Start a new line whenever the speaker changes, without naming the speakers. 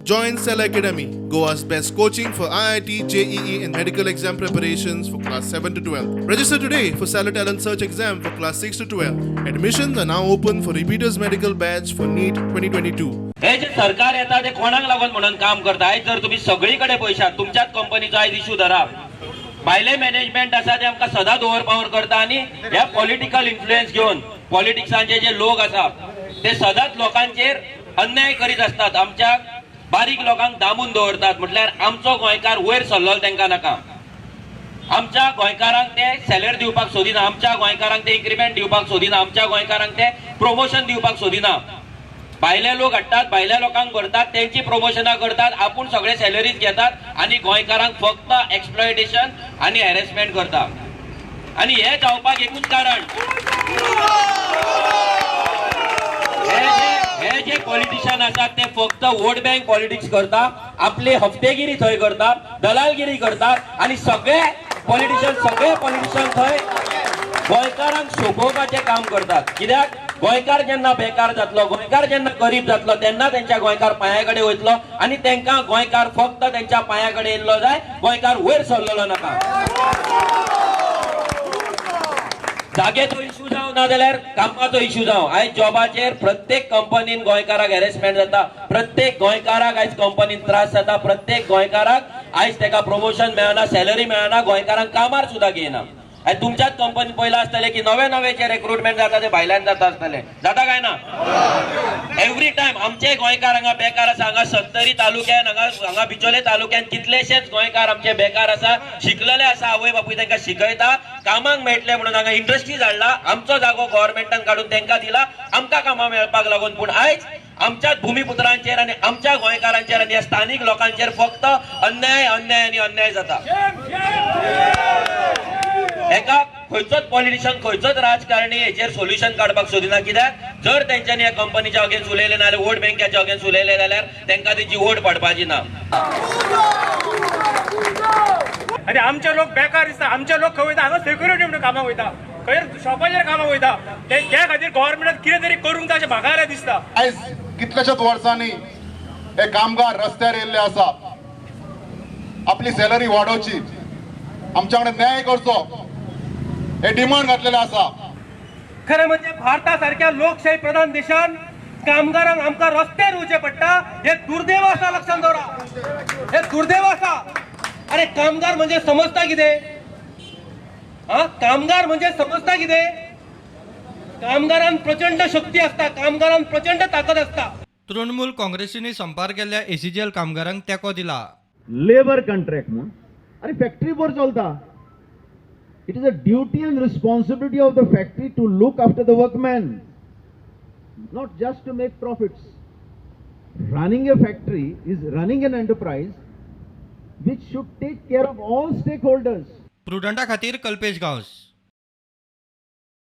Join Cell Academy, Goa's best coaching for IIT, JEE, and medical exam preparations for class 7 to 12. Register today for Stellar Talent Search exam for class 6 to 12. Admissions are now open for repeaters medical batch for NEET 2022.
हे जे सरकार येता ते कोणाक लागून म्हणून काम करता? आयज जर तुम्ही सगळी कडेन पळयशात, तुमच्याच कंपनीचो आयज इशू धरा, भायले मॅनेजमेंट आसा ते आमकां सदांच ओवर पावर करता आनी हे पॉलिटिकल इन्फ्लुएन्स घेवन पॉलिटिक्सांचे जे लोक आसा ते सदांच लोकांचेर अन्याय करीत असतात, आमच्या बारीक लोकांक दामून दवरतात. म्हटल्यार आमचो गोंयकार वयर सरलो तांकां नाका, आमच्या गोंयकारांक ते सॅलरी दिवपाक सोदिना, आमच्या गोंयकारांक ते इन्क्रिमेंट दिवपाक सोदिना, आमच्या गोंयकारांक ते प्रमोशन दिवपाक सोदिना. भायले लोक हाडटात, भायल्या लोकांक भरतात, तेंची प्रमोशनां करतात, आपूण सगळे सॅलरीज घेतात आनी गोंयकारांक फक्त एक्सप्लॉयटेशन आनी हॅरेसमेंट करता. आनी हे जावपाक एकूच कारण, हे जे पॉलिटिशियन आसात ते फक्त वोट बँक पॉलिटिक्स करता, आपली हप्तेगिरी थंय करतात, दलालगिरी करतात आनी सगळे पॉलिटिशियन थंय गोंयकारांक सोपोवपाचें काम करतात. कित्याक गोंयकार जेन्ना बेकार जातलो, गोंयकार जेन्ना गरीब जातलो तेन्ना तेंच्या गोंयकार पांया कडेन वयतलो आनी तेंकां गोंयकार फक्त तेंच्या पांया कडेन येयल्लो जाय, गोंयकार वयर सरलेलो नाका. जागेचो इशू जावं ना जाल्यार कामाचो इशू जावं, आयज जॉबाचेर प्रत्येक कंपनीन गोंयकाराक हॅरेसमेंट जाता, प्रत्येक गोंयकाराक आयज कंपनीन त्रास जाता, प्रत्येक गोंयकाराक आयज तेका प्रमोशन मेळना, सॅलरी मेळना, गोंयकारांक कामार सुद्दां घेयना. आनी तुमच्याच कंपनी पयलां आसतलें की नवे नवे जे रिक्रुटमेंट जाता ते भायल्यान जाता आसतलें, जाता काय ना? एवरी टायम आमचे गोंयकार हांगा बेकार आसा. हांगा सत्तरी तालुक्यान, हांगा बिचोले तालुक्यान कितलेशेच गोंयकार आमचे बेकार आसा, शिकलेले आसा, आवय बापूय तांकां शिकयता, कामाक मेळटले म्हणून हांगा इंडस्ट्रीज हाडला, आमचो जागो गव्हर्मेंटान काडून तांकां दिला, आमकां कामां मेळपाक लागून. पूण आयज आमच्याच भुमिपुत्रांचेर आनी आमच्या गोंयकारांचेर आनी ह्या स्थानीक लोकांचेर फक्त अन्याय, अन्याय आनी अन्याय जाता. एका खंयचोच पॉलिटिशियन, खंयचोच राजकारणी हेचेर सोल्युशन काडपाक सोदिना. कित्याक जर तेंच्यांनी ह्या कंपनीच्या अगेन्स्ट उलयलें ना जाल्यार, वोट बँकाच्या अगेन्स्ट उलयलें जाल्यार तेंकां तेंची वोट पडपाची ना.
आनी आमचे लोक बेकार दिसता, आमचे लोक खंय वयता? हांगा सेक्युरिटी म्हणून कामाक वयता, खंय शॉपाचेर कामाक वयता. त्या खातीर गव्हर्मेंटान कितें तरी करूंक जाय अशें म्हाका दिसता.
आयज कितल्याशाच वर्सांनी हे कामगार रस्त्यार येयल्ले आसा, आपली सॅलरी वाडोवची, आमच्या कडेन न्याय करचो हे डिमांड घातलेले आसा.
खरें म्हणजे भारता सारक्या लोकशाही प्रधान देशान कामगारांक आमकां रस्त्यार येवचें पडटा, हे दुर्दैव आसा. लक्षात दवरा, हे दुर्दैव आसा. अरे कामगार म्हणजे समजता कितें? हा, कामगार म्हणजे समजता कितें? कामगारान प्रचंड शक्ती आसता, कामगारान प्रचंड ताकद आसता.
तृणमूल काँग्रेसींनी संपार केल्ल्या एसीजीएल कामगारांक तेंको दिला.
लेबर कॉन्ट्रॅक्ट म्हूण आनी फॅक्टरी बरी चलता. It is a duty and responsibility of the factory to look after the workmen, not just to make profits. Running a factory is running an enterprise which should take care of all stakeholders.
प्रुडंटा खातीर कल्पेश गांवस.